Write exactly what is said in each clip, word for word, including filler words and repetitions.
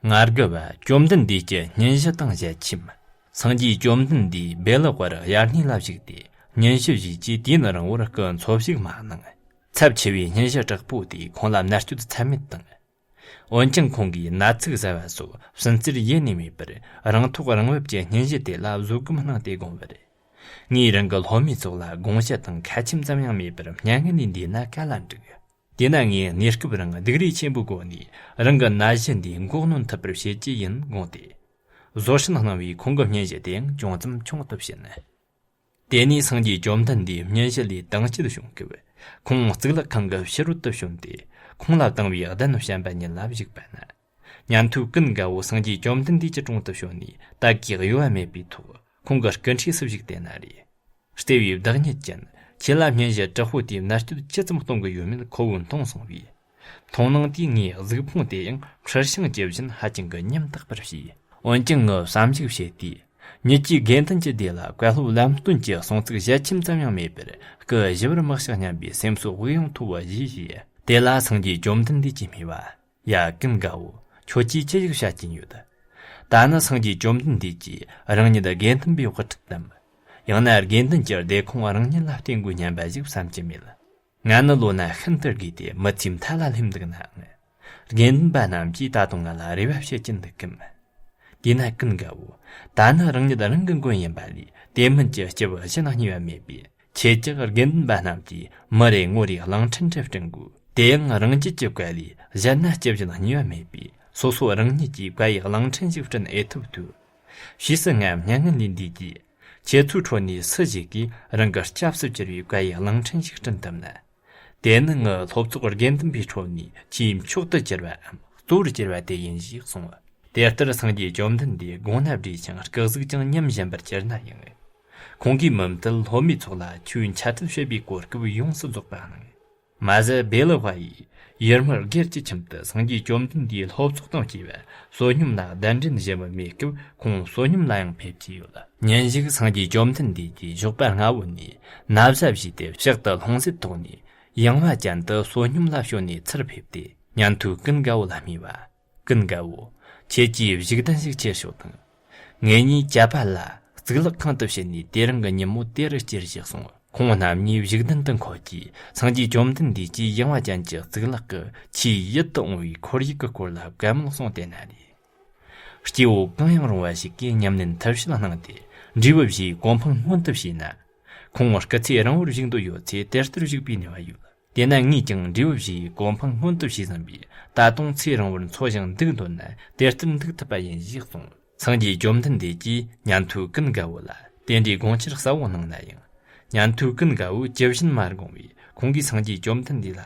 ང་དགུ་བ། བཅོམ་ལྡན་འདས་ཀྱི་སྙུན་གཞི་དང་ཞལ་ཆེམས། སངས་རྒྱས་བཅོམ་ལྡན་འདས་བེ་ལི་ཝར་དབྱར་གནས་ལ་བཞུགས་ཏེ། སྙུན་གཞི་ཞུས་རྗེས་དུས་ཡུན་རིང་བོར་སྐུ་འཚོ་བཞུགས་མ་གནང་། ཚབས་ཆེ་བའི་སྙུན་གཞི་དྲག་པོ་དེས་ཁོང་ལ་མནར་གཅོད་ཚད་མེད་བཏང་། འོན་ཀྱང་ཁོང་གིས་ན་ཚུགས་ཟ་བ་སོགས་ཕྱིན་ཚུལ་ཡེ་ནས་མེད་པར། རང་ཐོག་རང་བབས་ཀྱི་སྙུན་གཞི་དེ་ལ་བཟོད་སྒོམ་གནང་སྟེ་དགོངས་པར། ངས་རང་གི་སློབ་མའི་ཚོགས་ལ་དགོངས་ཞུ་དང་ཁ་ཆེམས་ཙམ་ཡང་མེད་པར་མྱ་ངན་ལས་འདས་ན་ག་ལ་འགྲིག། དེས་ན་ངས་གནས་སྐབས་རིང་སྡུག་རུས་ཆེན་པོའི་སྒོ་ནས་རང་གི་ན་གཞི་འདིའི་འགོག་གནོན་ཐུབ་པར་བྱེད་ཀྱི་ཡིན་དགོངས་ཏེ། བཟོད་བསྲན་གནང་བས་ཁོང་གི་སྙུན་གཞི་དེའང་ཅུང་ཙམ་ཆུང་དུ་ཕྱིན། དེ་ནས་སངས་རྒྱས་བཅོམ་ལྡན་འདས་སྙུན་གཞི་ལས་དྭངས་སྐྱེད་བྱུང་སྐབས། ཁོང་གཙུག་ལག་ཁང་གི་ཕྱི་རོལ་དུ་བྱོན་ཏེ། ཁོང་ལ་བཏང་བའི་གདན་བཤམས་པ་ཉིད་ལ་བཞུགས་པ་ན། ཉན་ཐོས་ཀུན་དགའ་བོ་སངས་རྒྱས་བཅོམ་ལྡན་འདས་ཀྱི་དྲུང་དུ་བྱོན་ནས། དལ་གྱིས་གཡོ་བ་མེད་པའི་ཐོག་ཁོང་གི་སྐུ་འཁྲིས་སུ་བཞུགས་ཏེ་ན་རེ། བརྩེ་བའི་བདག་ཉིད་ཅན། ཁྱེད་ལ་སྙུན་གཞི་དྲག་པོ་དེས་མནར་གཅོད་ཅི་ཙམ་གཏོང་གི་ཡོད་མེད་ཁོ་བོས་མཐོང་སོང་བས། མཐོང་སྣང་དེས་ངའི་གཟུགས་ཕུང་དེ་ཡང་ཁྲིད་ཤིང་གྱི་བཞིན་ཧ་ཅང་གི་ཉམ་ཐག་པར་བྱས། འོན་ཀྱང་ངའི་བསམ་གཞིགས་བྱེད་དུས། ཉིད་ཀྱིས་དགེ་འདུན་གྱི་སྡེ་ལ་བཀའ་སློབ་ལམ་སྟོན་གྱི་གསུང་ཚིག་ཞལ་ཆེམས་ཙམ་ཡང་མེད་པར། སྐུ་ཞི་བར་མི་གཤེགས་སྙམ་པའི་སེམས་སུ་དབུགས་ཡང་མཐོ་བོ་བཞེས་ཞེས། དེ་ལ་སངས་རྒྱས་བཅོམ་ལྡན་འདས་ཀྱིས་སྨྲས་པ། ཡ་ཀུན་དགའ་བོ། ཁྱོད་ཀྱིས་ཅི་ཞིག་བཤད་ཀྱིན་ཡོད། ད་ནི་སངས་རྒྱས་བཅོམ་ལྡན་འདས་ཀྱིས་རང་ཉིད་དགེ་འདུན་པའི་དབུ་ཁྲིད་དམ། ཡང་ན་དགེ་འདུན་གྱི་སྡེ་ཁོངས་རང་ཉིད་ལ་བརྟེན་དགོས་སྙམ་པ་ཞིག་བསམ་གྱི་མེད། ང་ནི་ལོ་ན་ཤིན་ཏུ་རྒས་ཏེ་མི་ཚེའི་མཐའ་ལ་སླེབས་འདུག་ནའང་། དགེ་འདུན་པ་རྣམས་ཀྱིས་ད་དུང་ང་ལ་རེ་བ་བྱེད་ཀྱིན་འདུག་གམ། དེས་ན་ཀུན་དགའ་བོ། ད་ནི་རང་ཉིད་རང་གི་མགོན་ཡིན་པ་ལས་དེ་མིན་གྱི་སྐྱེ་བ་གཞན་རྙེད་པ་མེད་པས། ཁྱེད་ཀྱིས་དགེ་འདུན་པ་རྣམས་ཀྱིས་མི་རེ་ངོ་རེའི་གླིང་ཕྲན་རེ་བསྐྲུན་དགོས། དེ་ཡང་རང་རྒྱུད་ཀྱི་བཀའ་ལས་གཞན་ན་སྐྱེ་བཞིན་རྙེད་པ་མེད་པས། སོ་སོ་རང་ཉིད་ཀྱིས་བཀའ་ཡི་གླིང་ཕྲན་ཞིག་བསྐྲུན་ཨེ་ཐུབ་ཐུབ། ཕྱིས་སུ་ང་མྱ་ངན་ལས་འདས་རྗེས། ཁྱེད་ཚོའི་ཁྲོད་ནས་སུ་ཞིག་གིས་རང་གི་སྐྱབས་སུ་གྱུར་བའི་བཀའ་ཡི་གླིང་ཕྲན་ཞིག་བསྐྲུན་ཐུབ་ན། དེ་ནི་ངའི་སློབ་ཚོགས་དགེ་འདུན་པའི་ཁྲོད་ནས་ཆེས་མཆོག་ཏུ་གྱུར་བའམ་གཙོ་བོར་གྱུར་བ་དེ་ཡིན་ཞེས་གསུངས། དེ་ལྟར་སངས་རྒྱས་བཅོམ་ལྡན་འདས་དགོངས་ན་བགྲེས་ཤིང་སྐུ་གཟུགས་ཀྱང་ཉམས་ཞན་པར་གྱུར་ན་ཡང་། ཁོང་གིས་མུ་མཐུད་སློབ་མའི་ཚོགས་ལ་ཆོས་འཆད་ཁྲིད་བྱེད་པའི་གོ་སྐབས་ཡོངས་སུ་རྫོགས་པ་གནང་། མ་ཟད་བེ་ལི་ཝ་ཡིས་ཡུལ་སྨད་སྒེར་གྱི་ཁྱིམ་དུ་སངས་རྒྱས་བཅོམ་ལྡན་འདས་སློབ་ཚོགས་དང་བཅས་པ་བསོད་སྙོམས་ལ་གདན་འདྲེན་ཞུ་མི་མེད་སྐབས། ཁོང་བསོད་སྙོམས་ལ་ཡང་ཕེབས་ཀྱི་ཡོད། ཉིན་ཞིག་སངས་རྒྱས་བཅོམ་ལྡན་འདས་ཀྱིས་ཞོགས་པ་སྔ་བོ་ནས་ན་བཟའ་བཞེས་ཏེ་ཕྱག་ཏུ་ལྷུང་བཟེད་ཐོགས་ནས་ཡངས་པ་ཅན་དུ་བསོད་སྙོམས་ལ་བྱོན་ནས་ཚུར་ཕེབས་ཏེ། ཉན་ཐོས་ཀུན་དགའ་བོ་ལ་སྨྲས་པ། ཀུན་དགའ་བོ། ཁྱེད་ཀྱིས་བཞུགས་གདན་ཞིག་ཁྱེར་ཤོག་དང་། ངེད་གཉིས་བཅའ་པ་ལ་གཙུག་ལག་ཁང་དུ་ཕྱིན་ནས་དེ་རིང་གི་ཉིན་མོ་དེ་རུ་སྐྱེལ་ཞེས་གསུངས། ཁོང་རྣམ་གཉིས་བཞུགས་གདན་དུ་འཁོད་རྗེས། སངས་རྒྱས་བཅོམ་ལྡན་འདས་ཀྱིས་ཡངས་པ་ཅན་གྱི་གཙུག་ལག་གི་ཆེས་ཡིད་དུ་འོང་བའི་ཁོར་ཡུག་གི་སྐོར་ལ་བཀའ་མོལ་གསུངས་ཏེ་ན་རེ། སྐྱེ་བོ་གང་ཡང་རུང་བ་ཞིག་གིས་ཉམས་ལེན་མཐར་ཕྱིན་གནང་སྟེ། འབྲས་བུ་བཞིའི་གོ་འཕང་མངོན་དུ་བྱས་ན། ཁོང་སྐུ་ཚེ་རིང་བོར་བཞུགས་འདོད་ཡོད་ཚེ་དེ་ལྟར་བཞུགས་པའི་ནུས་པ་ཡོད། དེས་ན་ངས་ཀྱང་འབྲས་བུ་བཞིའི་གོ་འཕང་མངོན་དུ་བྱས་ཟིན་པས། ད་དུང་ཚེ་རིང་བོར་འཚོ་ཞིང་འདུག་འདོད་ན་དེ་ལྟར་འདུག་ཐུབ་པ་ཡིན་ཞེས་གསུངས། སངས་རྒྱས་བཅོམ་ལྡན་འདས་ཀྱིས་ཉན་ཐོས་ཀུན་དགའ་བོ་ལ་དེ་འདྲའི་དགོངས་འཆར་གསལ་བོ་གནང་ན་ཡང་། ཉན་ཐོས་ཀུན་དགའ་བོས་ཇི་བཞིན་མ་དགོངས་པས། ཁོང་གིས་སངས་རྒྱས་བཅོམ་ལྡན་འདས་ལ།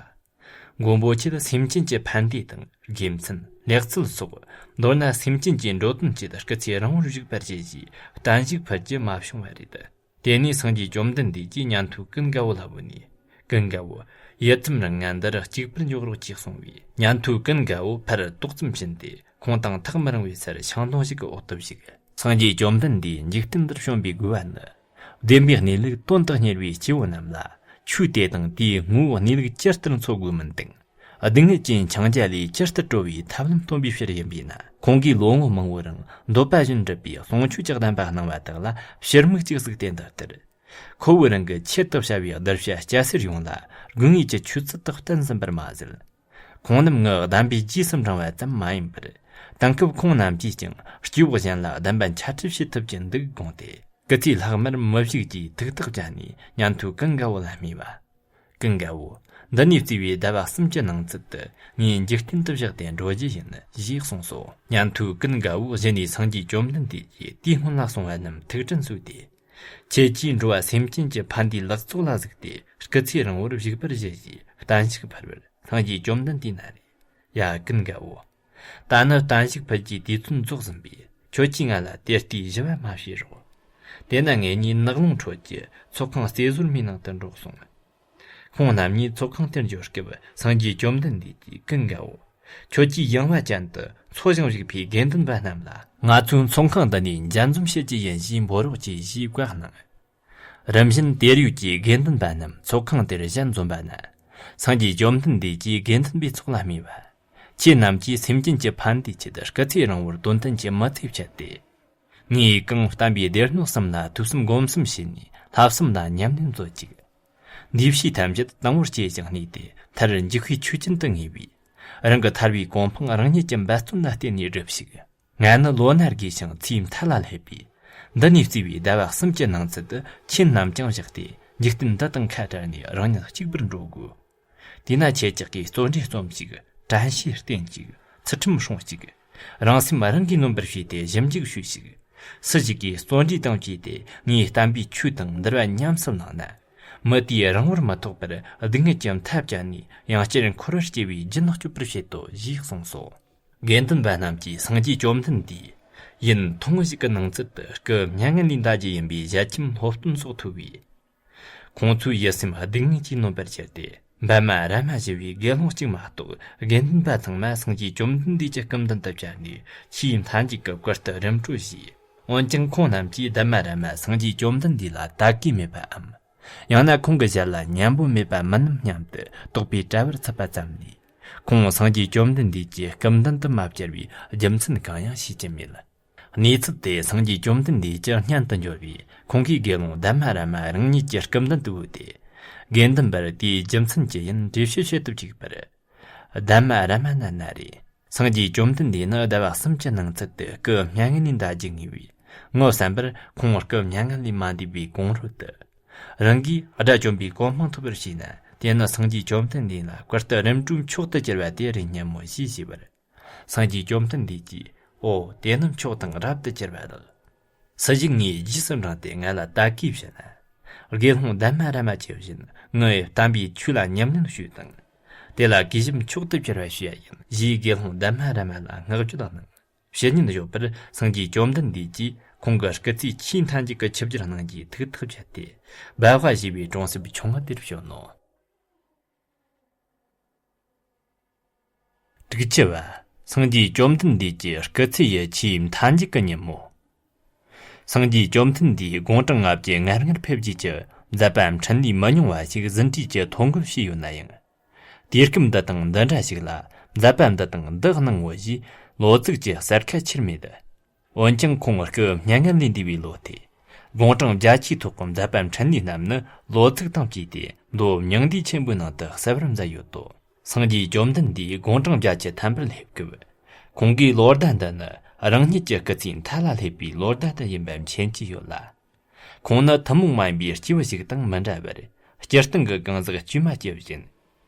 མགོན་པོ་ཁྱེད་སེམས་ཅན་གྱི་ཕན་བདེ་དང་དགེ་མཚན་ལེགས་ཚུལ་སོགས། མདོར་ན་སེམས་ཅན་གྱི་འགྲོ་དོན་ཆེད་སྐུ་ཚེ་རིང་བོར་བཞུགས་པར་བཞེད་ཅེས་བརྟན་བཞུགས་ཕུལ་རྒྱུ་མ་བྱུང་བ་རེད། དེ་ནས་སངས་རྒྱས་བཅོམ་ལྡན་འདས་ཀྱིས་ཉན་ཐོས་ཀུན་དགའ་བོ་ལ་བོས་ནས། ཀུན་དགའ་བོ། ཡུད་ཙམ་རིང་ང་འདིར་གཅིག་པུར་འཇོག་རོགས་ཅེས་གསུངས་པས། ཉན་ཐོས་ཀུན་དགའ་བོ་ཕར་ཏོག་ཙམ་ཕྱིན་ཏེ། ཁོང་དང་ཐག་མི་རིང་བའི་སར་ཤིང་སྡོང་ཞིག་གི་འོག་ཏུ་བཞུགས། སངས་རྒྱས་བཅོམ་ལྡན་འདས་འཇིག་རྟེན་འདིར་བྱོན་པའི་དགོས་པ་ནི། བདེན་པའི་གནས་ལུགས་དོན་དུ་གཉེར་བའི་སྐྱེ་བོ་རྣམས་ལ། ཆོས་དེ་དང་དེའི་ངོ་བོའི་གནས་ལུགས་ཇི་ལྟར་འཚོལ་དགོས་མིན་དང་། སྡུག་བསྔལ་གྱི་འཆིང་རྒྱ་ལས་ཇི་ལྟར་གྲོལ་བའི་ཐབས་ལམ་སྟོན་པའི་ཕྱིར་ཡིན་པས་ན། ཁོང་གིས་ལོ་ངོ་མང་བོའི་རིང་འདོད་པ་བཞིན་འགྲུབ་པའི་ཟུང་འཇུག་གི་གདམས་པ་གནང་བ་དག་ལ་ཕྱིར་མིག་ཅིག་གཟིགས་ཏེ་འདི་ལྟར། ཁོ་བོའི་རང་གི་ཆེད་དུ་བྱ་བའི་གདུལ་བྱ་སྐྱ་སེར་ཡོངས་ལ་དགོས་ངེས་ཀྱི་ཆོས་ཚུལ་དག་བསྟན་ཟིན་པར་མ་ཟད། ཁོང་རྣམས་ངའི་གདམས་པའི་རྗེས་སུ་འབྲང་བ་ཙམ་མ་ཡིན་པར། དེང་སྐབས་ཁོང་རྣམས་ཀྱིས་ཀྱང་སྐྱེ་བོ་གཞན་ལ་གདམས་པ་འཆད་ཁྲིད་བྱེད་ཐུབ་ཀྱི་འདུག་དགོངས་ཏེ། སྐུ་ཚེ་ལྷག་མར་མི་བཞུགས་ཀྱིས་ཐུགས་ཐག་བཅད་ནས་ཉན་ཐོས་ཀུན་དགའ་བོ་ལ་སྨྲས་པ། ཀུན་དགའ་བོ། འདི་ནས་བརྩིས་པའི་ཟླ་བ་གསུམ་གྱི་ནང་ཚུད་དུ་ངས་འཇིག་རྟེན་དུ་བཞག་སྟེ་འགྲོ་རྒྱུ་ཡིན། ཞེས་གསུངས་སོ། ཉན་ཐོས་ཀུན་དགའ་བོ་གཞི་ནས་སངས་རྒྱས་བཅོམ་ལྡན་འདས་ཀྱིས་དེའི་སྔོན་ལ་གསུངས་པ་རྣམས་ཐུགས་དྲན་གསོས་ཏེ། ཁྱེད་ཀྱིས་འགྲོ་བ་སེམས་ཅན་གྱི་ཕན་བདེའི་ལེགས་ཚོགས་ལ་གཟིགས་ཏེ་སྐུ་ཚེ་རིང་བོར་བཞུགས་པར་ཞུ་ཞེས་བརྟན་བཞུགས་ཕུལ་བར། སངས་རྒྱས་བཅོམ་ལྡན་འདས་ན་རེ། ཡ་ཀུན་དགའ་བོ། ད་ནི་བརྟན་བཞུགས་ཕུལ་གྱི་དུས་ཚོད་རྫོགས་ཟིན་པས། ཁྱོད་ཀྱིས་ང་ལ་དེ་ལྟའི་ཞུ་བ་མ་བྱེད་རོགས། དེས་ན་ངེད་གཉིས་ནགས་ཀློང་ཁྲོད་ཀྱི་ཚོགས་ཁང་རྩེ་ཟུར་མའི་ནང་དུ་འགྲོ་གསུངས། ཁོང་རྣམ་གཉིས་ཚོགས་ཁང་དེར་འབྱོར་སྐབས་སངས་རྒྱས་བཅོམ་ལྡན་འདས་ཀྱིས་ཀུན་དགའ་བོ། ཁྱོད་ཀྱིས་ཡངས་པ་ཅན་དུ་འཚོ་ཞིང་བཞུགས་པའི་དགེ་འདུན་པ་རྣམས་ལ། ང་ཚོའི་ཚོགས་ཁང་འདི་ནས་མཇལ་འཛོམས་བྱེད་ཀྱི་ཡིན་ཞེས་འབོད་རོགས་གྱིས་ཞེས་བཀའ་གནང་། རིམ་བཞིན་དེར་ཡོད་ཀྱི་དགེ་འདུན་པ་རྣམས་ཚོགས་ཁང་དེར་ཞལ་འཛོམས་པ་ན། སངས་རྒྱས་བཅོམ་ལྡན་འདས་ཀྱིས་དགེ་འདུན་པའི་ཚོགས་ལ་སྨྲས་པ། ཁྱེད་རྣམས་ཀྱིས་སེམས་ཅན་གྱི་ཕན་བདེའི་ཆེད་སྐུ་ཚེ་རིང་བོར་དོན་མཐུན་གྱི་མི་ཚེ་བསྐྱལ་ཏེ། ངས་གང་བསྟན་པའི་སྡེ་སྣོད་གསུམ་ལ་ཐོས་བསམ་སྒོམ་གསུམ་བྱས་ནས་བསླབ་གསུམ་ལ་ཉམས་ལེན་མཛོད་ཅིག། འདུས་བྱས་ཐམས་ཅད་དང་པོར་སྐྱེས་ཤིང་གནས་ཏེ། མཐར་འཇུག་པའི་ཆོས་ཅན་དུ་ངེས་པས། རང་གི་ཐར་པའི་གོ་འཕང་རང་ཉིད་ཀྱི་འབད་བརྩོན་ལ་བརྟེན་ནས་སྒྲུབས་ཤིག། ང་ནི་ལོ་ན་རྒས་ཤིང་ཚེའི་མཐའ་ལ་སླེབས་པས། འདི་ནས་བརྩིས་པའི་ཟླ་བ་གསུམ་གྱི་ནང་ཚུད་དུ་ཁྱེད་རྣམས་ཀྱང་བཞག་སྟེ། འཇིག་རྟེན་འདི་དང་ཁ་བྲལ་ནས་རང་ཉིད་གཅིག་པུར་འགྲོ་དགོས། དེས་ན་ཁྱེད་ཅག་གིས་བརྩོན་འགྲུས་རྩོམ་ཞིག། དྲན་ཤེས་བསྟེན་ཅིག། ཚུལ་ཁྲིམས་སྲུང་ཞིག། རང་སེམས་རང་གིས་ནོན་པར་བྱས་ཏེ་ཞིབ་འཇུག་ཞུས་ཤིག། སུ་ཞིག་གིས་བརྩོན་འགྲུས་དང་བཅས་ཏེ་ངའི་བསྟན་པའི་ཆོས་དང་འདུལ་བ་ཉམས་སུ་བླངས་ན། མི་དེས་རིང་བོར་མི་ཐོགས་པར་སྡུག་བསྔལ་གྱི་མཐའ་བཅད་ནས་ཡང་བསྐྱར་འཁོར་བར་སྐྱེ་བའི་རྒྱུན་སྐྱོབ་པར་བྱེད་དོ་ཞེས་གསུངས་སོ། དགེ་འདུན་པ་རྣམས་ཀྱིས་སངས་རྒྱས་བཅོམ་ལྡན་འདས་ཡུན་ཐུང་ངུ་ཞིག་གི་ནང་ཚུད་དུ་སྐུ་མྱ་ངན་ལས་འདའ་རྒྱུ་ཡིན་པའི་ཞལ་ཆེམས་སློབ་སྟོན་སོགས་ཐོས་པས། ཁོང་ཚོའི་ཡིད་སེམས་སྡུག་བསྔལ་གྱིས་ནོན་པར་གྱུར་ཏེ། འབར་མ་རཱ་མ་ཞེས་པའི་དགེ་སློང་གཅིག་མ་གཏོགས་དགེ་འདུན་པ་ཚང་མ་སངས་རྒྱས་བཅོམ་ལྡན་འདས་ཀྱི་སྐུ་མདུན་དུ་བཅར་ནས་ཆོས་མཐའ་མཇུག་གི་བཀུར་སྟི་རིམ་གྲོ་བྱས། འོན་ཀྱང་ཁོང་རྣམས་ཀྱིས་འདབ་མ་རཱ་མ་སངས་རྒྱས་བཅོམ་ལྡན་འདས་ལ་དད་གུས་མེད་པའམ། ཡང་ན་ཁོང་གི་ཞལ་ལ་ཉན་པོ་མེད་པ་མིན་ནམ་སྙམ་དུ་དོགས་པའི་དྲ་བར་ཚུད་པ་ཙམ་ལས། ཁོང་སངས་རྒྱས་བཅོམ་ལྡན་འདས་ཀྱི་སྐུ་མདུན་དུ་མ་བཅར་བའི་རྒྱུ་མཚན་གང་ཡང་ཤེས་ཀྱི་མེད། གནས་ཚུལ་དེ་སངས་རྒྱས་བཅོམ་ལྡན་འདས་ཀྱི་སྙན་དུ་འབྱོར་བས། ཁོང་གིས་དགེ་སློང་འདབ་མ་རཱ་མ་རང་ཉིད་ཀྱི་སྐུ་མདུན་དུ་བོས་ཏེ། དགེ་འདུན་པར་དེའི་རྒྱུ་མཚན་ཅི་ཡིན་འགྲེལ་བཤད་བྱེད་དུ་བཅུག་པར། འདབ་མ་རཱ་མ་ན་ན་རེ། སངས་རྒྱས་བཅོམ་ལྡན་འདས་ནི་ཟླ་བ་གསུམ་གྱི་ནང་ཚུད་དུ་སྐུ་མྱ་ངན་ལས་འདའ་རྒྱུ་ངེས་པས། ངོ་བསམ་པར་ཁོང་སྐུ་མྱ་ངན་ལས་མ་འདས་པའི་གོང་རོལ་དུ། རང་གིས་དགྲ་བཅོམ་པའི་གོ་འཕང་ཐོབ་པར་བྱས་ན། དེ་ནི་སངས་རྒྱས་བཅོམ་ལྡན་འདས་ལ་བཀུར་སྟི་རིམ་གྲོའི་མཆོག་ཏུ་གྱུར་པ་དེ་རེད་སྙམ་མོ་ཞེས་ཞུས་པར། སངས་རྒྱས་བཅོམ་ལྡན་འདས་ཀྱིས། ཨོ། དེ་ནི་མཆོག་དང་རབ་ཏུ་གྱུར་པ་ལགས། སུ་ཞིག་ངའི་རྗེས་སུ་འབྲངས་ཏེ་ང་ལ་དད་གུས་བྱེད་ན། དགེ་སློང་འདབ་མ་རཱ་མ་ཇི་བཞིན་ངའི་བསྟན་པའི་ཆོས་ལ་ཉམས་ལེན་ཞུས་དང་། དེ་ལ་གུས་ཞབས་མཆོག་ཏུ་གྱུར་པ་ཞུ་ཡ་ཡིན་ཞེས་དགེ་སློང་འདབ་མ་རཱ་མ་ལ་བསྔགས་བརྗོད་གནང་། བཤེས་གཉེན་བཞོགས་པར་སངས་རྒྱས་བཅོམ་ལྡན་འདས་ཀྱིས་ཁོང་གི་སྐུ་ཚེ་ཆེས་མཐའ་མཇུག་གི་ཆིབས་བསྒྱུར་གནང་རྒྱུའི་ཐུགས་ཐག་བཅད་དེ། སྦལ་པ་ཞེས་པའི་གྲོང་གསེབ་ཆུང་ངུ་དེར་བྱོན་ནོ། དྲུག་ཅུ་བ། སངས་རྒྱས་བཅོམ་ལྡན་འདས་ཀྱི་སྐུ་ཚེ་ཡི་ཆེས་མཐའ་མཇུག་གི་ཉིན་མོ། སངས་རྒྱས་བཅོམ་ལྡན་འདས་དགུང་གྲངས་ལྔ་བཅུ་ང་ལྔར་ཕེབས་རྗེས་ཀྱི་མཛད་པ་འཕྲིན་ལས་མི་ཉུང་བ་ཞིག་ཟིན་བྲིས་ཀྱིས་ཐོ་འགོད་བྱས་ཡོད་ན་ཡང་། དུས་སྐབས་འདི་དང་འདི་འདྲ་ཞིག་ལ་མཛད་པ་འདི་དང་འདི་གནང་ངོ་ཞེས་ལོ་ཚིགས་ཀྱི་གསལ་ཁ་ཆེར་མེད། འོན་ཀྱང་ཁོང་སྐུ་མྱ་ངན་ལས་འདས་པའི་ལོ་སྟེ། དགུང་གྲངས་བརྒྱད་ཅུའི་ཐོག་གི་མཛད་པ་འཕྲིན་ལས་རྣམས་ནི་ལོ་ཚིགས་དང་བཅས་ཏེ་མདོ་མྱང་འདས་ཆེན་པོའི་ནང་དུ་གསལ་བར་མཛད་ཡོད་དོ། སངས་རྒྱས་བཅོམ་ལྡན་འདས་དགུང་གྲངས་བརྒྱད་ཅུ་ཐམ་པར་སླེབས་སྐབས། ཁོང་གིས་ལོ་ཟླ་འདི་ནི་རང་ཉིད་ཀྱི་སྐུ་ཚེའི་མཐའ་ལ་སླེབས་པའི་ལོ་ཟླ་དེ་ཡིན་པ་མཁྱེན་གྱི་ཡོད་ལ། ཁོང་ནི་ཐུན་མོང་མ་ཡིན་པའི་སྐྱེས་བུ་ཞིག་དང་མི་འདྲ་བར། སྤྱིར་བཏང་གི་གང་ཟག་དཀྱུས་མ་ཇི་བཞིན།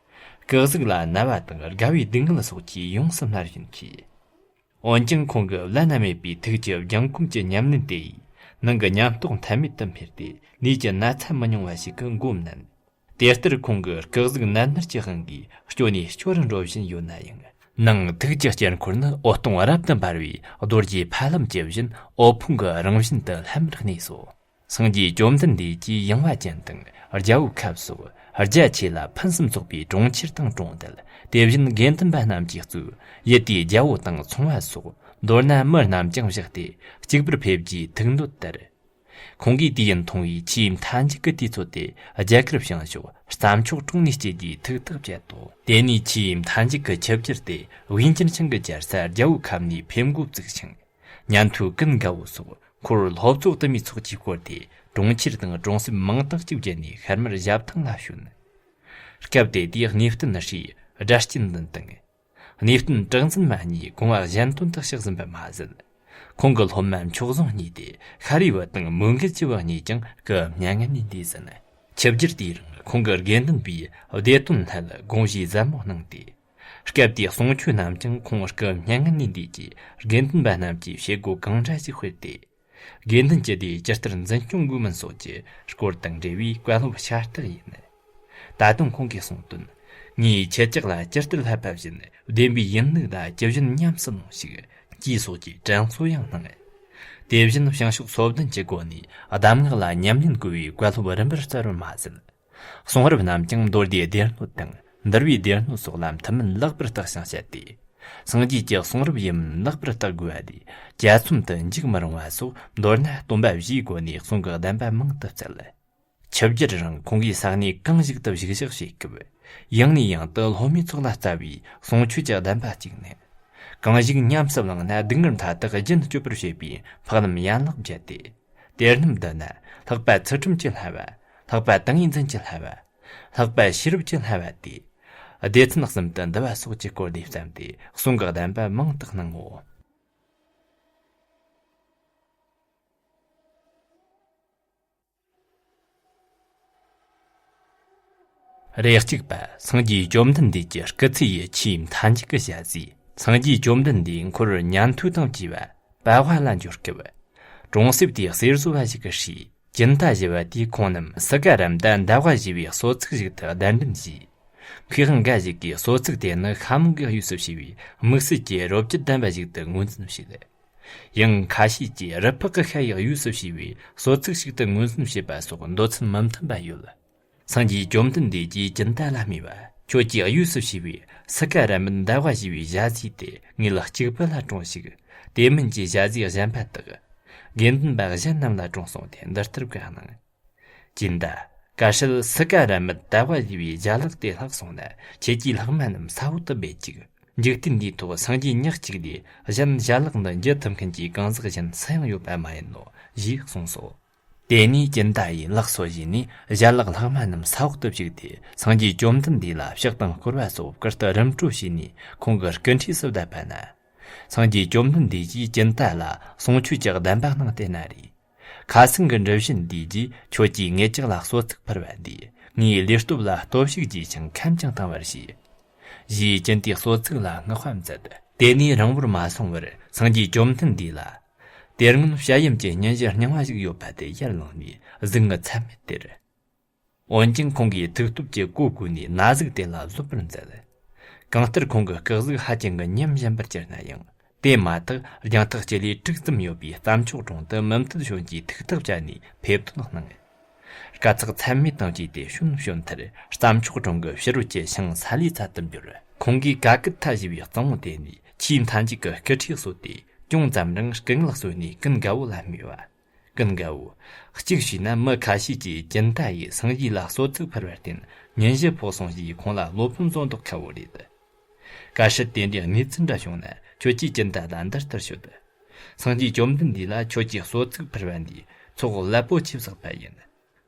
སྐུ་གཟུགས་ལ་ན་བ་དང་རྒ་བའི་སྡུག་བསྔལ་སོགས་ཀྱིས་ཡོངས་སུ་མནར་བཞིན་མཆིས། འོན་ཀྱང་ཁོང་གི་བླ་ན་མེད་པའི་ཐུགས་ཀྱི་སྦྱང་ཁོམ་གྱི་ཉམས་ལེན་དེ་ཡིས་ནང་གི་ཉམས་རྟོགས་ཐ་མེད་དུ་འཕེལ་ཏེ་ལུས་ཀྱི་ན་ཚ་མི་ཉུང་བ་ཞིག་གི་མགོ་མནན། དེ་ལྟར་ཁོང་གི་སྐུ་གཟུགས་ནད་མནར་གྱི་དབང་གིས་སྐྱོ་ནས་སྐྱོ་རུ་འགྲོ་བཞིན་ཡོད་ན་ཡང་། ནང་ཐུགས་ཀྱི་དཀྱིལ་འཁོར་ནི་འོད་སྟོང་རབ་ཏུ་འབར་བའི་རྡོ་རྗེ་ཕ་ལམ་ཇི་བཞིན་འོད་ཕུང་གི་རང་བཞིན་དུ་ལྷམ་མེར་གནས་སོ། སངས་རྒྱས་བཅོམ་ལྡན་འདས་ཀྱིས་ཡངས་པ་ཅན་དང་རྒྱལ་པོའི་ཁབ་སོགས་རྒྱ་ཆེ་ལ་ཕུན་སུམ་ཚོགས་པའི་གྲོང་ཁྱེར་དང་གྲོང་རྡལ། དེ་བཞིན་དགེ་འདུན་པ་རྣམས་ཀྱིས་གཙོས་ཡུལ་དེའི་རྒྱལ་པོ་དང་ཚོང་པ་སོགས། མདོར་ན་མི་རྣམས་ཀྱང་བཞག་སྟེ་གཅིག་པུར་ཕེབས་རྒྱུའི་ཐུགས་འདོད་ལྟར། ཁོང་གིས་དུས་ཡུན་ཐུང་བའི་ཆེས་མཐའ་མཇུག་གི་དུས་ཚོད་དེ་རྒྱ་གར་བྱང་ཕྱོགས་རྩྭ་མཆོག་གྲོང་ནས་སྐྱེལ་རྒྱུའི་ཐུགས་ཐག་བཅད་དོ། དེ་ནས་ཆེས་མཐའ་མཇུག་གི་ཆིབས་བསྒྱུར་དེ་ཝེ་ཅིན་ཆིང་གི་རྒྱལ་ས་རྒྱལ་པོའི་ཁབ་ནས་ཕེབས་འགོ་བཙུགས་ཤིང་། ཉན་ཐོས་ཀུན་དགའ་བོ་སོགས་འཁོར་སློབ་གཙོ་དུ་མའི་ཚོགས་ཀྱིས་བསྐོར་ཏེ་གྲོང་ཁྱེར་དང་གྲོང་གསེབ་མང་དག་ཅིག་བརྒྱུད་ནས་ཤར་མར་ཞབས་ཐང་ལ་བྱོན། སྐབས་དེ་དུས་གནས་བརྟན་ཧྲིའི་སྒྲ་གཅན་འཛིན་དང་། གནས་བརྟན་གྲགས་འཛིན་མ་གཉིས་དགོངས་པ་གཞན་དོན་དུ་གཤེགས་ཟིན་པ་མ་ཟད། ཁོང་གི་སློབ་མ་མཆོག་ཟུང་གཉིས་ཏེ་ཤཱ་རིའི་བུ་དང་མོའུ་འགལ་གྱི་བུ་གཉིས་ཀྱང་སྐུ་མྱ་ངན་ལས་འདས་ཟིན། ཆིབས་བསྒྱུར་དེའི་རིང་ཁོང་གི་དགེ་འདུན་པས་བདེ་དོན་སླད་དགོངས་བཞེས་ཟབ་མོ་གནང་སྟེ། སྐབས་དེའི་གསུང་ཆོས་རྣམས་ཀྱང་ཁོང་སྐུ་མྱ་ངན་ལས་འདས་ཀྱི་དགེ་འདུན་པ་རྣམས་ཀྱིས་བྱེད་སྒོ་གང་འདྲ་ཞིག་སྤེལ་ཏེ། དགེ་འདུན་སྤྱི་སྡེ་ཇི་ལྟར་འཛིན་སྐྱོང་དགོས་མིན་སོགས་ཀྱི་སྐོར་དང་འབྲེལ་བའི་བཀའ་སློབ་ཤ་སྟག་ཡིན། ད་དུང་ཁོང་གིས་གསུངས་དོན། ངས་ཁྱེད་ཅག་ལ་ཇི་ལྟར་བསླབ་པ་བཞིན་བདེན་པའི་ཡིན་ལུགས་ལ་ཇི་བཞིན་ཉམས་སུ་ལོངས་ཤིག་ཅེས་སོགས་ཀྱི་དྲན་གསོ་ཡང་གནང་། དེ་བཞིན་བྱང་ཕྱོགས་སོ་བདུན་གྱི་སྒོ་ནས་གདམས་ངག་ལ་ཉམས་ལེན་དགོས་པའི་བཀའ་སློབ་རིམ་པར་སྩལ་བར་མ་ཟད། གསུང་རབ་རྣམས་ཀྱང་མདོ་སྡེའི་སྡེ་སྣོད་དང་འདུལ་བའི་སྡེ་སྣོད་སོགས་ལ་མཐུན་མིན་ལེགས་པར་བརྟག་ཅིང་དཔྱད་དེ། སངས་རྒྱས་ཀྱི་གསུང་རབ་ཡིན་མིན་ལེགས་པར་བརྟག་དགོས་པ་ལས་གྱ་ཚོམ་དུ་འཇུག་མི་རུང་བ་སོགས། མདོར་ན་སྟོན་པ་བཞིའི་སྒོ་ནས་གསུང་གི་གདམས་པ་མང་དུ་བསྩལ། ཆིབས་བསྒྱུར་རིང་ཁོང་གིས་ས་གནས་གང་ཞིག་ཏུ་བཞུགས་ཞག་བྱེད་སྐབས། ཡང་ནས་ཡང་དུ་སློབ་མའི་ཚོགས་ལ་བལྟ་བའི་གསུང་ཆོས་ཀྱི་གདམས་པ་གཅིག་ནི། གང་ཞིག་ཉམས་སུ་བླངས་ན་སྡུག་བསྔལ་མཐའ་དག་རྒྱུན་གཅོད་པར་བྱེད་པའི་འཕགས་ལམ་ཡན་ལག་བརྒྱད་དེ། དེ་རྣམས་བསྡུ་ན་ལྷག་པ་ཚུལ་ཁྲིམས་ཀྱི་བསླབ་པ། ལྷག་པ་ཏིང་ངེ་འཛིན་གྱི་བསླབ་པ། ལྷག་པ་ཤེས་རབ་ཀྱི་བསླབ་པ་སྟེ། སྡེ་ཚན་གསུམ་དུ་འདུ་བ་སོགས་ཀྱི་སྐོར་ལས་བརྩམས་ཏེ་གསུང་གི་གདམས་པ་མང་དུ་གནང་ངོ་། རེ་གཅིག་པ། སངས་རྒྱས་བཅོམ་ལྡན་འདས་ཀྱི་སྐུ་ཚེ་ཡི་ཆེས་མཐའ་མཇུག་གི་ཞལ་ཟས། སངས་རྒྱས་བཅོམ་ལྡན་འདས་འཁོར་ཉན་ཐོས་དང་བཅས་པ་པ་ཝ་ལ་འབྱོར་སྐབས། གྲོང་གསེབ་དེའི་གསེར་བཟོ་བ་ཞིག་གིས་ཤེས། ཅིན་ཏ་ཞུ་བ་དེས་ཁོང་རྣམས་སི་ཀ་ར་མ་ཏ་ཟླ་བ་ཞེས་པའི་གསོལ་ཚིགས་ཤིག་ཏུ་གདན་འདྲེན་བྱས། མཁས་དབང་འགའ་ཞིག་གིས་གསོལ་ཚིགས་དེ་ནི་ཤ་མོང་གི་དབུས་སུ་ཕྱེ་བའི་དམིགས་བསལ་གྱི་རོ་བཅུད་ལྡན་པ་ཞིག་ཏུ་ངོས་འཛིན་བྱས། ཡང་ཁ་ཤས་ཀྱིས་རི་ཕག་གི་ཤ་ཡི་དབུས་སུ་ཕྱེ་བའི་གསོལ་ཚིགས་ཤིག་ཏུ་ངོས་འཛིན་བྱས་པ་སོགས་འདོད་ཚུལ་མི་མཐུན་པ་ཡོད། སངས་རྒྱས་བཅོམ་ལྡན་འདས་ཀྱིས་ཅིན་ཏ་ལ་སྨྲས་པ། ཁྱོད་ཀྱིས་དབུས་སུ་ཕྱེ་བའི་སི་ཀ་ར་མ་ཏ་ཟླ་བ་ཞེས་པའི་ཞལ་ཟས་དེ་ངེད་གཅིག་པུ་ལ་དྲངས་ཤིག། དེ་མིན་གྱི་ཞལ་ཟས་གཞན་པ་དག་དགེ་འདུན་པ་གཞན་རྣམས་ལ་དྲངས་གསུངས་ཏེ་འདི་ལྟར་བཀའ་གནང་། ཅིན་ཏ། བཀའ་སྲིད་སི་ཀ་ར་མ་ཏ་ཟླ་བ་ཞེས་པའི་ཞལ་ལག་དེ་ལྷག་སོང་ན་ཁྱེད་ཀྱི་ལྷག་མ་རྣམས་ས་འོག་ཏུ་སྦས་ཅིག། འཇིག་རྟེན་འདིའི་ཐོག་སངས་རྒྱས་ཉག་གཅིག་ལས་གཞན་ཞལ་ལག་འདི་འཇལ་ཐུབ་མཁན་གྱི་གང་ཟག་གཞན་སུ་ཡང་ཡོད་པ་མ་ཡིན་ནོ་ཞེས་གསུངས་སོ། དེ་ནས་ཅིན་ཏ་ཡིས་ལག་སོ་བཞེས་ནས་ཞལ་ལག་ལྷག་མ་རྣམས་ས་འོག་ཏུ་བཅུག་སྟེ་སངས་རྒྱས་བཅོམ་ལྡན་འདས་ལ་ཕྱག་དང་བསྐོར་བ་སོགས་བསྐུར་དུ་རིམ་གྲོ་བྱས་ནས་ཁོང་གི་སྐུ་འཁྲིས་སུ་བསྡད་པ་ན། སངས་རྒྱས་བཅོམ་ལྡན་འདས་ཀྱིས་ཅིན་ཏ་ལ་གསུང་ཆོས་ཀྱི་གདམས་པ་གནང་སྟེ་ན་རེ། ཁ་སང་གི་འདྲི་བཞིན་འདིའི་རྗེས་ཁྱོད་ཀྱིས་ངེད་ཅག་ལ་གསོལ་ཚིགས་ཕུལ་བ་འདིས་ངའི་ལུས་སྟོབས་ལ་སྟོབས་ཤུགས་རྒྱས་ཤིང་ཁམས་ཀྱང་དྭངས་པར་བྱས། ཞེས་ཅིན་ཏའི་གསོལ་ཚིགས་ལ་བསྔགས་པ་མཛད། དེ་ནས་རིང་པོར་མ་སོང་བར་སངས་རྒྱས་བཅོམ་ལྡན་འདས་ལ། དེ་སྔོན་བྱ་ཡུམ་གྱི་སྙུན་གཞི་རྙིང་བ་ཞིག་ཡོད་པ་དེ་ཡར་བླངས་ནས་གཟུགས་ངི་ཚད་མེད་སྟེར། འོན་ཀྱང་ཁོང་གིས་ཐུགས་སྟོབས་ཀྱི་གོ་བགོས་ནས་ན་ཟུག་དེ་ལ་བཟོད་པར་མཛད། གང་ལྟར་ཁོང་གི་སྐུ་གཟུགས་ཧ་ཅང་གི་ཉམས་ཞན་པར་གྱུར་ན་ཡང་། དེ་མ་ཐག་རྒྱང་ཐག་སྤྱི་ལེ་དྲུག་ཙམ་ཡོད་པའི་རྩྭ་མཆོག་གྲོང་དུ་མུ་མཐུད་བྱོན་གྱིས་ཐུགས་ཐག་བཅད་ནས་ཕེབས་ཐོན་གནང་། དཀའ་ཚེགས་ཚད་མེད་དང་བཅས་ཏེ་བྱོན་བྱོན་མཐར་རྩྭ་མཆོག་གྲོང་གི་ཕྱི་རོལ་གྱི་ཤིང་སཱ་ལའི་ཚལ་དུ་འབྱོར། ཁོང་གིས་ཀ་ཀི་ཐ་ཞེས་པའི་གཙང་བོ་དེ་ནས་ཆེས་མཐའ་མཇུག་གི་སྐུ་ཁྲུས་གསོལ་ཏེ་ཅུང་ཙམ་རིང་སྐུ་ངལ་གསོས་ནས་ཀུན་དགའ་བོ་ལ་སྨྲས་པ། ཀུན་དགའ་བོ། གཅིག་བྱས་ན་མི་ཁ་ཤས་ཀྱིས་ཅིན་ཏ་ཡིས་སངས་རྒྱས་ལ་གསོལ་ཚིགས་ཕུལ་བར་བརྟེན་སྙུན་གཞི་ཕོག་སོང་ཞེས་ཁོང་ལ་སློབ་དཔོན་བཟོ་འདོགས་ཁ་བོ་རེད། བཀའ་སྲིད་དེ་འདྲའི་གནས་ཚུལ་འདྲ་བྱུང་ན་ཁྱོད་ཀྱིས་ཅིན་ཏ་ལ་འདི་ལྟར་ཤོད། སངས་རྒྱས་བཅོམ་ལྡན་འདས་ལ་ཁྱོད་ཀྱིས་གསོལ་ཚིགས་ཕུལ་བ་འདིས་ཚོགས་རླབས་པོ་ཆེ་བསགས་པ་ཡིན།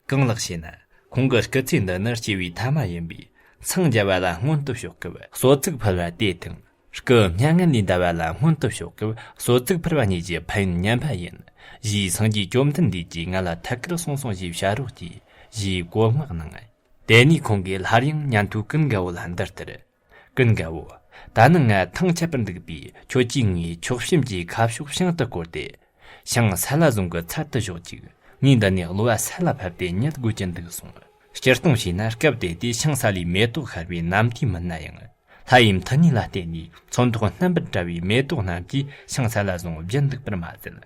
གང་ལགས་ཞེ་ན། ཁོང་གི་སྐུ་ཚེ་འདི་ནི་སྐྱེ་བའི་ཐ་མ་ཡིན་པས་འཚང་རྒྱ་བ་ལ་སྔོན་དུ་ཕྱོགས་སྐབས་གསོལ་ཚིགས་ཕུལ་བ་དེ་དང་། སྐུ་མྱ་ངན་ལས་འདའ་བ་ལ་སྔོན་དུ་ཕྱོགས་སྐབས་གསོལ་ཚིགས་ཕུལ་བ་གཉིས་ཀྱི་ཕན་ཡོན་མཉམ་པ་ཡིན། ཞེས་སངས་རྒྱས་བཅོམ་ལྡན་འདས་ཀྱིས་ང་ལ་ཐད་ཀར་གསུངས་སོང་ཞེས་བྱ་རོགས་ཀྱིས་ཞེས་གོ་བསྔགས་གནང་། དེ་ནས་ཁོང་གིས་སླར་ཡང་ཉན་ཐོས་ཀུན་དགའ་བོ་ལ་འདི་ལྟར། ཀུན་དགའ་བོ། ད་ནི་ང་ཐང་ཆད་པར་འདུག་པས་ཁྱོད་ཀྱིས་ངའི་ཕྱོགས་བྱེམ་གྱི་ཁ་ཕྱོགས་བྱང་དུ་བསྐོར་ཏེ། ཤིང་སཱ་ལ་རྫོང་གི་ཚལ་དུ་ཞོག་ཅིག། ངས་འདི་ནས་གློ་བ་ས་ལ་ཕབ་སྟེ་ཉལ་དགོས་ཀྱི་འདུག་གསུངས། སྤྱིར་བཏང་བྱས་ན་སྐབས་དེ་དུས་ཤིང་སཱ་ལའི་མེ་ཏོག་ཤར་བའི་གནམ་དུས་མིན་ན་ཡང་། ལྷ་ཡི་མཐུ་ནུས་ལ་བརྟེན་ནས་ཚོན་མདོག་རྣམ་པར་བཀྲ་བའི་མེ་ཏོག་རྣམས་ཀྱིས་ཤིང་སཱ་ལ་རྫོང་བརྒྱན་འདུག་པར་མ་ཟད།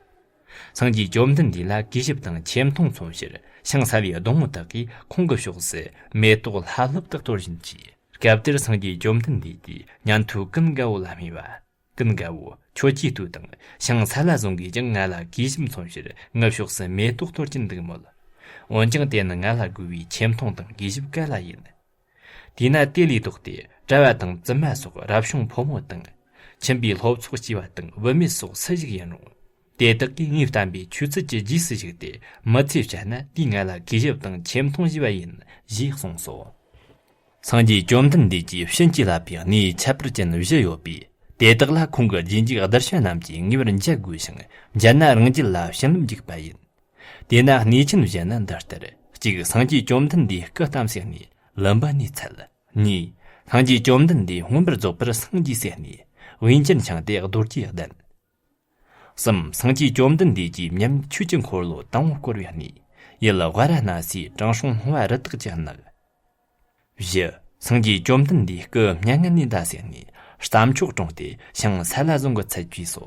སངས་རྒྱས་བཅོམ་ལྡན་འདས་ལ་གུས་ཞབས་དང་ཆེ་མཐོང་མཚོན་ཕྱིར་ཤིང་སཱ་ལའི་སྡོང་བོ་དག་གིས་ཁོང་གི་ཕྱོགས་སུ་མེ་ཏོག་ལྷ་ལྷུབ་ཏུ་གཏོར་བཞིན་མཆིས། སྐབས་དེར་སངས་རྒྱས་བཅོམ་ལྡན་འདས་ཀྱིས་ཉན་ཐོས་ཀུན་དགའ་བོ་ལ་སྨྲས་པ། ཀུན་དགའ་བོ། ཁྱོད་ཀྱིས་ལྟོས་དང་། ཤིང་སཱ་ལ་རྫོང་གིས་ཀྱང་ང་ལ་གུས་ཞབས་མཚོན་ཕྱིར་ངའི་ཕྱོགས་སུ་མེ་ཏོག་གཏོར་གྱིན་འདུག་མོད། འོན་ཀྱང་དེ་ནི་ང་ལ་དགོས་པའི་ཆེ་མཐོང་དང་གུས་ཞབས་ག་ལ་ཡིན། དེས་ན་དེ་ལས་ལྡོག་སྟེ་གྲྭ་བ་དང་བཙུན་མ་སོགས་རབ་བྱུང་ཕོ་མོ་དང་། ཁྱིམ་པའི་སློབ་ཚོགས་སྐྱེས་པ་དང་བུད་མེད་སོགས་སུ་ཞིག་ཡིན་རུང་། དེ་དག་གིས་ངས་བསྟན་པའི་ཆོས་ཚུལ་གྱི་རྗེས་སུ་ཞུགས་ཏེ་མི་ཚེ་བསྐྱལ་ན་དེས་ང་ལ་གུས་ཞབས་དང་ཆེ་མཐོང་ཞུས་པ་ཡིན་ཞེས་གསུངས་སོ། སངས་རྒྱས་བཅོམ་ལྡན་འདས་ཀྱིས་བྱིན་གྱིས་བརླབས་པའི་གནས་ཁྱད་པར་ཅན་བཞི་ཡོད་པས། དེ་དག་ལ་ཁོང་གི་རྗེས་འཇུག་གདུལ་བྱ་རྣམས་ཀྱིས་ངེས་པར་མཇལ་དགོས་ཤིང་། མཇལ་ན་རང་རྒྱུད་ལ་བྱིན་རླབས་འཇུག་པ་ཡིན། དེས་ན་གནས་ཆེན་བཞི་ནི་འདི་ལྟར། གཅིག་སངས་རྒྱས་བཅོམ་ལྡན་འདས་སྐུ་བལྟམས་སའི་གནས་ལུམ་བི་ནིའི་ཚལ། གཉིས། སངས་རྒྱས་བཅོམ་ལྡན་འདས་མངོན་པར་རྫོགས་པར་སངས་རྒྱས་སའི་གནས་དབུས་འབྱར་འཕྱང་སྟེ་རྡོ་རྗེའི་གདན། གསུམ། སངས་རྒྱས་བཅོམ་ལྡན་འདས་ཀྱིས་མཉམ་ཆོས་ཀྱི་འཁོར་ལོ་དང་པོ་བསྐོར་བའི་གནས་ཡུལ་ཝཱ་ར་ཎཱ་སིའི་དྲང་སྲོང་སྣང་བ་རི་དྭགས་ཀྱི་ནགས། བཞི། སངས་རྒྱས་བཅོམ་ལྡན་འདས་སྐུ་མྱ་ངན་ལས་འདའ་སའི་གནས་རྩྭ་མཆོག་གྲོང་སྟེ་ཤིང་སཱ་ལ་རྫོང་གི་ཚལ་བཅས་སོ།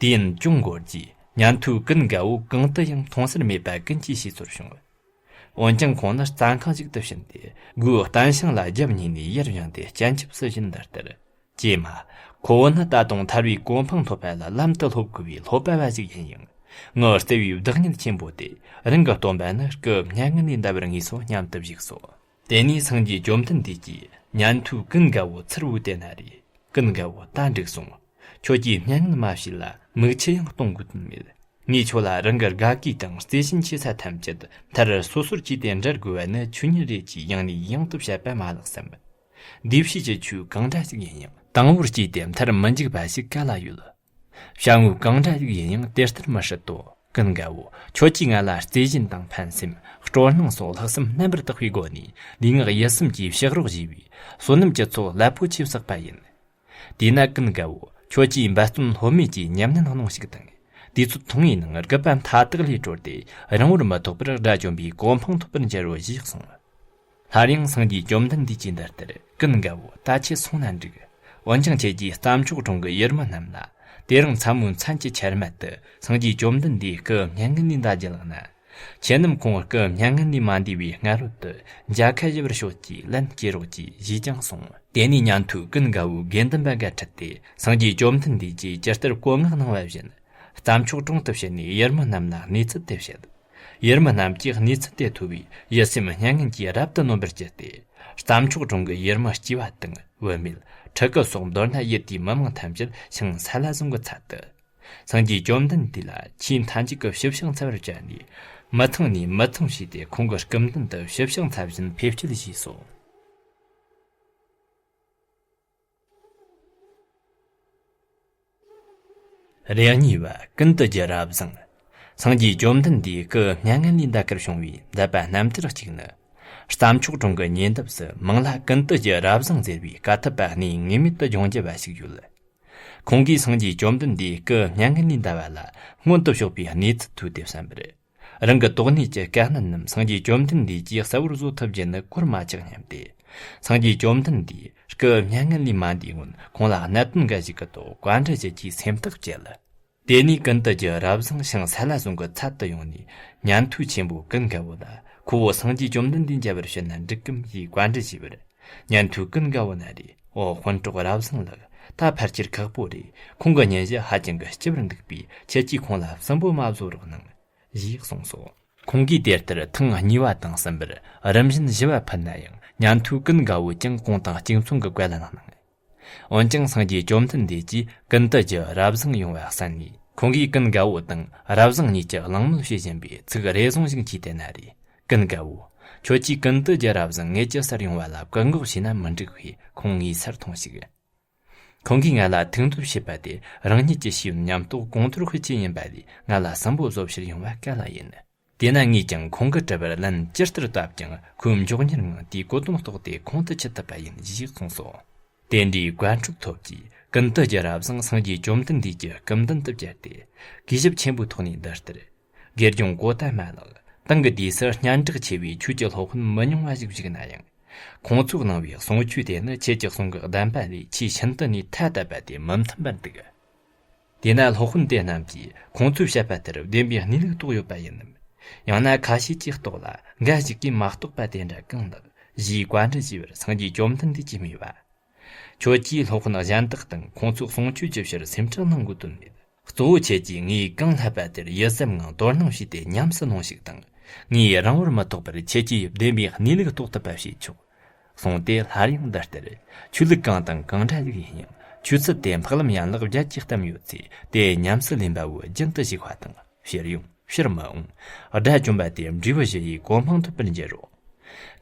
དུས་ཡུན་ཅུང་འགོར་རྗེས་ཉན་ཐོས་ཀུན་དགའ་བོ་གང་དུ་ཡང་མཐོང་སར་མེད་པ་ཀུན་གྱིས་ཤེས་ཚོར་བྱུང་། འོན་ཀྱང་ཁོང་ནི་རྩྭ་ཁང་ཞིག་ཏུ་ཕྱིན་ཏེ་སྒོའི་བརྟན་ཤིང་ལ་རྒྱབ་བསྙེས་ནས་ཡར་བཞེངས་ཏེ་སྤྱན་ཆབ་སྲིད་བཞིན་འདི་ལྟར། ཀྱེ་མ། ཁོ་བོ་ནི་ད་དུང་ཐར་པའི་གོ་འཕང་ཐོབ་པ་ལ་ལམ་དུ་སློབ་དགོས་པའི་སློབ་པ་བ་ཞིག་ཡིན་ཡང་། ངའི་བརྩེ་བའི་བདག་ཉིད་ཆེན་པོ་དེ་རང་གི་སྟོན་པ་ནི་སྐུ་མྱ་ངན་ལས་འདའ་བར་ངེས་སོ་སྙམ་དུ་བཞུགས་སོ། དེ་ནས་སངས་རྒྱས་བཅོམ་ལྡན་འདས་ཀྱིས་ ཉན་ཐོས་ཀུན་དགའ་བོ་ཚུར་བོས་ཏེ་ན་རེ། ཀུན་དགའ་བོ་ད་འགྲིག་སོང་། ཁྱོད་ཀྱིས་སྨྱུང་ངན་མ་བྱས་ལ་མིག་ཆུ་ཡང་གཏོང་དགོས་དོན་མེད། ངས་ཁྱོད་ལ་རང་གི་དགའ་གུས་དང་བརྩེ་ཞེན་ཆེ་ས་ཐམས་ཅད་མཐར་སོ་སོར་གྱིས་ཏེ་འབྲལ་དགོས་པ་ནི་ཆོས་ཉིད་རེད་ཅེས་ཡང་ནས་ཡང་དུ་བཤད་པ་མ་ལགས་སམ། འདི་ཕྱིས་ཀྱི་ཆོས་གང་འདྲ་ཞིག་ཡིན་ཡང་དང་པོར་གྱིས་ཏེ་མཐར་མི་འཇུག་པ་ཞིག་ག་ལ་ཡོད། བྱ་དངོས་གང་འདྲ་ཞིག་ཡིན་ཡང་དེ་ལྟར་མི་སྲིད་དོ། ཀུན་དགའ་བོ། ཁྱོད་ཀྱིས་ང་ལ་བརྩེ་ཞེན་དང་ཕན་སེམས། སྤྲོ་སྣང་སོགས་ལྷག་བསམ་རྣམ་པར་དག་པའི་སྒོ་ནས་ལུས་ངག་ཡིད་གསུམ་གྱིས་ཕྱག་རོགས་བྱས་པས་བསོད་ནམས་ཀྱི་ཚོགས་རླབས་པོ་ཆེ་བསགས་པ་ཡིན། དེས་ན་ཀུན་དགའ་བོ། ཁྱོད་ཀྱིས་འབད་བརྩོན་ལྷོད་མེད་ཀྱིས་ཉམས་ལེན་གནང་ཞིག་དང་། དུས་ཚོད་ཐུང་ངུའི་ནང་རྒུད་པ་མཐའ་དག་ལས་གྲོལ་ཏེ་རིང་པོར་མི་ཐོགས་པར་དགྲ་བཅོམ་པའི་གོ་འཕང་ཐོབ་པར་འགྱུར་རོ་ཞེས་གསུངས། སླར་ཡང་སངས་རྒྱས་བཅོམ་ལྡན་འདས་ཀྱིས་འདི་ལྟར། ཀུན་དགའ་བོ། ད་ཁྱེད་སོང་ན་འགྲིག། འོན་ཀྱང་ཁྱེད་ཀྱིས་རྩྭ་མཆོག་གྲོང་གི་ཡུལ་མི་རྣམས་ལ། དེ་རིང་མཚན་མོའི་མཚན་གྱི་ཆར་མ་དུ་སངས་རྒྱས་བཅོམ་ལྡན་འདས་སྐུ་མྱ་ངན་ལས་འདའ་རྒྱུ་ལགས་ན། ཁྱེད་རྣམས་ཁོང་སྐུ་མྱ་ངན་ལས་མ་འདས་པའི་སྔ་རོལ་དུ་མཇལ་ཁ་ཞུ་བར་ཤོག་ཅེས་ལན་སྐྱེལ་རོགས་གྱིས་ཞེས་ཀྱང་གསུངས། དེ་ནས་ཉན་ཐོས་ཀུན་དགའ་བོའི་དགེ་འདུན་པ་འགའ་ཁྲིད་དེ་སངས་རྒྱས་བཅོམ་ལྡན་འདས་ཀྱིས་ཇི་ལྟར་བཀའ་མངགས་གནང་བ་བཞིན། རྩྭ་མཆོག་གྲོང་དུ་ཕྱིན་ནས་ཡུལ་མི་རྣམས་ལ་གནས་ཚུལ་དེ་བཤད། ཡུལ་མི་རྣམས་ཀྱིས་གནས་ཚུལ་དེ་ཐོས་པས་ཡིད་སེམས་མྱ་ངན་གྱིས་རབ་ཏུ་ནོན་པར་གྱུར་ཏེ། རྩྭ་མཆོག་གྲོང་གི་ཡུལ་མི་སྐྱེས་པ་དང་བུད་མེད། ཕྲུ་གུ་སོགས་མདོར་ན་ཡུལ་དེའི་མི་མང་ཐམས་ཅད་ཤིང་སཱ་ལ་བཟུང་གི་ཚལ་དུ། སངས་རྒྱས་བཅོམ་ལྡན་འདས་ལ་ཆེས་མཐའ་མཇུག་གི་ཞིབ་ཕྱག་འཚལ་བར་བྱས་ནས། མི་ཚང་ནས་མི་ཚང་བྱས་ཏེ་ཁོང་གི་སྐུ་མདུན་དུ་ཞིབ་ཕྱག་འཚལ་བཞིན་ཕེབས་སྐྱེལ་བྱས་སོ། རེ་གཉིས་པ། ཀུན་ཏུ་རྒྱུ་རབ་བཟང་། སངས་རྒྱས་བཅོམ་ལྡན་འདས་སྐུ་མྱ་ངན་ལས་འདའ་ཁར་བྱུང་བའི་མཛད་པ་རྣམ་ཐར་གཅིག་ནི། རྩྭ་མཆོག་གྲོང་གི་ཉེ་འདབས་སུ་མིང་ལ་ཀུན་ཏུ་རྒྱུ་རབ་བཟང་ཟེར་བའི་བཀའ་ཐུབ་པ་གནས་ངེས་མེད་དུ་ལྗོངས་རྒྱུ་བ་ཞིག་ཡོད། ཁོང་གིས་སངས་རྒྱས་བཅོམ་ལྡན་འདས་སྐུ་མྱ་ངན་ལས་འདའ་བ་ལ་སྔོན་དུ་ཕྱོགས་པའི་གནས་ཚུལ་ཐོས་ཏེ་བསམ་པར། རང་གི་དོགས་གནས་ཀྱི་དཀའ་གནད་རྣམས་སངས་རྒྱས་བཅོམ་ལྡན་འདས་ཀྱིས་གསལ་བོར་བཟོ་ཐུབ་རྒྱུ་ནི་གོར་མ་ཆག་སྙམ་སྟེ། སངས་རྒྱས་བཅོམ་ལྡན་འདས་སྐུ་མྱ་ངན་ལས་མ་འདས་སྔོན་ཁོང་ལ་གནད་དོན་འགའ་ཞིག་གི་ཐོག་བཀའ་འདྲི་ཞུ་རྒྱུའི་སེམས་ཐག་བཅད་ལ། དེ་ནས་ཀུན་ཏུ་རྒྱུ་རབ་བཟང་ཤིང་སཱ་ལ་བཟུང་གི་ཚལ་དུ་ཡོང་ནས་ཉན་ཐོས་ཆེན་པོ་ཀུན་དགའ་བོ་ལ་ཁོ་བོ་སངས་རྒྱས་བཅོམ་ལྡན་འདས་མཇལ་བར་ཕྱིན་ན་འགྲིག་གམ་ཞེས་བཀའ་འདྲི་ཞུས་པར། ཉན་ཐོས་ཀུན་དགའ་བོ་ན་རེ། འོ་དཔོན་གྲོགས་རབ་བཟང་ལགས། ད་ཕལ་ཆེར་ཁག་པོ་རེད། ཁོང་གི་སྙན་ཞུ་ཧ་ཅང་གི་ལྕི་བར་འདུག་པས་ཁྱེད་ཀྱིས་ཁོང་ལ་གསོན་པོ་མ་བཟོ་རོགས་གནང་། ཞེས་གསུངས་སོ། ཁོང་གིས་དེ་ལྟར་ཐེངས་གཉིས་པ་དང་གསུམ་པར་རིམ་བཞིན་ཞུ་བ་ཕུལ་ན་ཡང་ཉན་ཐོས་ཀུན་དགའ་བོས་ཀྱང་གོང་དང་གཅིག་མཚུངས་ཀྱི་བཀའ་ལན་གནང་། འོན་ཀྱང་སངས་རྒྱས་བཅོམ་ལྡན་འདས་ཀྱིས་ཀུན་ཏུ་རྒྱུ་རབ་བཟང་ཡོང་བ་གསན་ནས་ཁོང་གིས་ཀུན་དགའ་བོ་དང་རབ་བཟང་གཉིས་ཀྱི་གླེང་མོལ་བྱེད་བཞིན་པའི་ཚིག་རེ་ཟུང་ཞིག་མཆིས་ཏེ་ན་རེ། ཀུན་དགའ་བོ། ཁྱོད་ཀྱིས་ཀུན་ཏུ་རྒྱུ་རབ་བཟང་ངེད་ཀྱི་སར་ཡོང་བ་ལ་བཀག་འགོག་བྱས་ན་མི་འགྲིག་པས་ཁོང་ངའི་སར་ཐོངས་ཤིག། ཁོང་གིས་ང་ལ་ཐུགས་འདོད་བྱེད་པ་དེ་རང་ཉིད་ཀྱི་ཤེས་ཡོན་ཉམས་རྟོགས་གོང་མཐོར་སྤེལ་ཆེད་ཡིན་པ་ལས་ང་ལ་གསོན་པོ་བཟོ་ཕྱིར་ཡོང་བ་ག་ལ་ཡིན། དེས་ན་ངས་ཀྱང་ཁོང་གི་དྲི་བར་ལན་ཇི་ལྟར་བཏབ་ཀྱང་ཁོས་མགྱོགས་མྱུར་ངང་དེའི་གོ་དོན་རྟོགས་ཏེ་ཁོང་དུ་ཆུད་ཐུབ་པ་ཡིན་ཞེས་གསུངས་སོ། དེ་འདྲའི་བཀའ་འཁྲོལ་ཐོབ་ཀྱིས་ཀུན་ཏུ་རྒྱུ་རབ་བཟང་སངས་རྒྱས་བཅོམ་ལྡན་འདས་ཀྱི་སྐུ་མདུན་དུ་བཅར་ཏེ། གུས་ཞབས་ཆེན་པོའི་ཐོག་ནས་འདི་ལྟར། དགེ་སྦྱོང་གོ་ཏ་མ་ལགས། དེང་གི་དུས་སུ་སྙན་གྲགས་ཆེ་བའི་ཆོས་ཀྱི་སློབ་དཔོན་མི་ཉུང་བ་ཞིག་བཞུགས་ན་ཡང་། ཁོང་ཚོས་གནང་བའི་གསུང་ཆོས་དེ་ནི་ཁྱེད་ཀྱི་གསུང་གི་བདེན་པ་ལས་ཆེས་ཤིན་ཏུ་ནས་ཐ་དད་པ་དེ་མི་མཐུན་པར་འདུག། དེས་ན་སློབ་དཔོན་དེ་རྣམས་ཀྱིས་ཁོང་ཚོས་བཤད་པ་ལྟར་བདེན་པའི་གནས་ལུགས་རྟོགས་ཡོད་པ་ཡིན་ནམ། ཡང་ན་ཁ་ཤས་ཀྱིས་རྟོགས་ལ་འགའ་ཞིག་གིས་མ་རྟོགས་པ་དེ་འདྲ་གང་ལགས་ཞེས་བཀའ་འདྲི་ཞུས་པར་སངས་རྒྱས་བཅོམ་ལྡན་འདས་ཀྱིས་སྨྲས་པ། ཁྱོད་ཀྱིས་སློབ་དཔོན་གཞན་དག་དང་ཁོང་ཚོའི་གསུང་ཆོས་ཀྱི་ཕྱིར་སེམས་ཁྲལ་གནང་དགོས་དོན་མེད། གཙོ་བོ་ཁྱེད་ཀྱིས་ངས་གང་བསླབས་པ་དེར་ཡིད་སེམས་ངང་དོ་སྣང་བྱས་ཏེ་ཉམས་སུ་ལོངས་ཤིག་དང་། ངས་རིང་པོར་མི་ཐོགས་པར་ཁྱེད་ཀྱིས་བདེན་པའི་གནས་ལུགས་རྟོགས་ཐུབ་པ་བྱས་ཆོག། གསུངས་ཏེ་སླར་ཡང་འདི་ལྟར། ཆོས་ལུགས་གང་དང་གང་འདྲ་ཞིག་ཡིན་ཡང་ཆོས་ཚུལ་དེ་འཕགས་ལམ་ཡན་ལག་བརྒྱད་ཀྱིས་གཏམས་ཡོད་ཚེ་དེ་ཉམས་སུ་ལེན་པ་བོ་རྒྱུན་དུ་ཞུགས་པ་དང་ཕྱིར་ཡོང་ཕྱིར་མི་འོང་། དགྲ་བཅོམ་པ་དེ་འབྲས་བུ་བཞི་ཡི་གོ་འཕང་ཐོབ་པར་འགྱུར་རོ།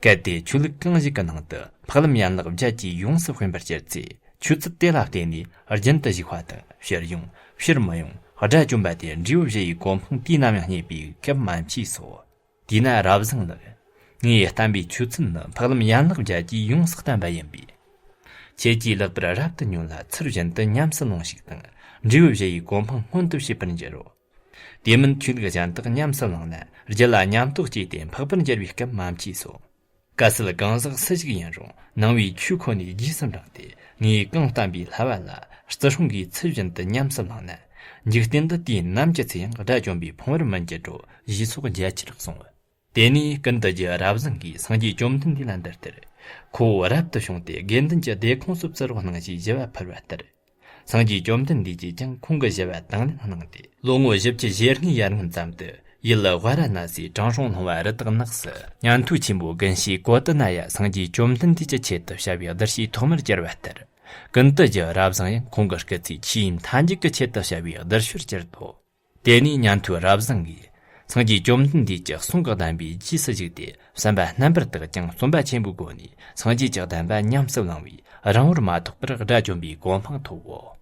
གལ་ཏེ་ཆོས་ལུགས་གང་ཞིག་གི་ནང་དུ་འཕགས་ལམ་ཡན་ལག་བརྒྱད་ཀྱིས་ཡོངས་སུ་བརྟེན་པར་གྱུར་ཚེ་ཆོས་ཚུལ་དེ་ལ་བརྟེན་ནས་རྒྱུན་དུ་ཞུགས་པ་དང་ཕྱིར་ཡོང་ཕྱིར་མི་ཡོང་། དགྲ་བཅོམ་པ་དེ་འབྲས་བུ་བཞི་ཡི་གོ་འཕང་དུས་ནམ་ཡང་རྙེད་པའི་སྐབས་མ་མཆིས་སོ། དེས་ན་རབ་བཟང་ལགས། ངས་བསྟན་པའི་ཆོས་ཚུལ་ནི་འཕགས་ལམ་ཡན་ལག་བརྒྱད་ཀྱིས་ཡོངས་སུ་བསྟན་པ་ཡིན་པས། ཁྱེད་ཀྱིས་ལེགས་པར་རབ་ཏུ་ཉོན་ལ་ཚུལ་བཞིན་དུ་ཉམས་སུ་ལོངས་ཤིག་དང་འབྲས་བུ་བཞི་ཡི་གོ་འཕང་མངོན་དུ་བྱེད་པར་འགྱུར་རོ། དེ་མིན་ཆོས་ལུགས་གཞན་དག་ཉམས་སུ་བླངས་ན་རྒྱུད་ལ་ཉམས་རྟོགས་སྐྱེས་ཏེ་འཕགས་པར་འགྱུར་བའི་སྐབས་མ་མཆིས་སོ། དཀའ་སེལ་གང་ཟག་སུ་ཞིག་ཡིན་རུང་ནང་པའི་ཆོས་ཁོ་ནས་རྗེས་སུ་འབྲངས་ཏེ་ངས་གང་བསྟན་པའི་བསླབ་པ་ལ་བརྩི་སྲུང་གིས་ཚུལ་བཞིན་དུ་ཉམས་སུ་བླངས་ན་འཇིག་རྟེན་འདི་དུས་ནམ་གྱི་ཚེ་ཡང་དགྲ་བཅོམ་པའི་ཕུང་བར་མི་འགྱུར་རོ་ཞེས་སོགས་རྒྱ་ཆེར་གསུངས། དེ་ནས་ཀུན་ཏུ་རྒྱུ་རབ་བཟང་གིས་སངས་རྒྱས་བཅོམ་ལྡན་འདས་ལ་འདི་ལྟར། ཁོ་བོ་རབ་ཏུ་བྱུང་སྟེ་དགེ་འདུན་གྱི་སྡེ་ཁོངས་སུ་བཙུར་རོགས་གནང་ཞེས་ཞུ་བ་ཕུལ་བ་ལྟར། སངས་རྒྱས་བཅོམ་ལྡན་འདས་ཀྱིས་ཀྱང་ཁོང་གི་ཞུ་བ་དང་ལེན་གནང་སྟེ། ལོ་ངོ་བཞི་བཅུ་ཞེ་ལྔའི་ཡར་སྔོན་ཙམ་དུ། ཡུལ་ཝཱ་ར་ཎ་སིའི་དྲང་སྲོང་ལྷུང་བ་རི་དྭགས་ནགས་སུ་ཉན་ཐོས་ཆེན་པོ་དགོན་ཞིག་གོ་ཏི་ན་ཡ་སངས་རྒྱས་བཅོམ་ལྡན་འདས་ཀྱི་ཆེད་དུ་བཤད་པའི་གདུལ་བྱའི་ཐོག་མར་གྱུར་བ་ལྟར། ཀུན་ཏུ་རྒྱུ་རབ་བཟང་ཡང་ཁོང་གི་སྐུ་ཚེའི་ཆོས་མཐའ་མཇུག་གི་ཆེད་དུ་བཤད་པའི་གདུལ་བྱར་གྱུར་ཏོ། དེ་ནས་ཉན་ཐོས་རབ་བཟང་གིས་སངས་རྒྱས་བཅོམ་ལྡན་འདས་ཀྱི་གསུང་གི་བསྟན་པའི་རྗེས་སུ་བཞུགས་ཏེ། བསམ་པ་རྣམ་པར་དག་ཅིང་བརྩོན་པ་ཆེན་པོའི་སྒོ་ནས་སངས་རྒྱས་ཀྱི་བསྟན་པ་ཉམས་སུ་བླང་བས་རིང་པོར་མ་ཐོགས་པར་དགྲ་བཅོམ་པའི་གོ་འཕང་ཐོབ་བོ།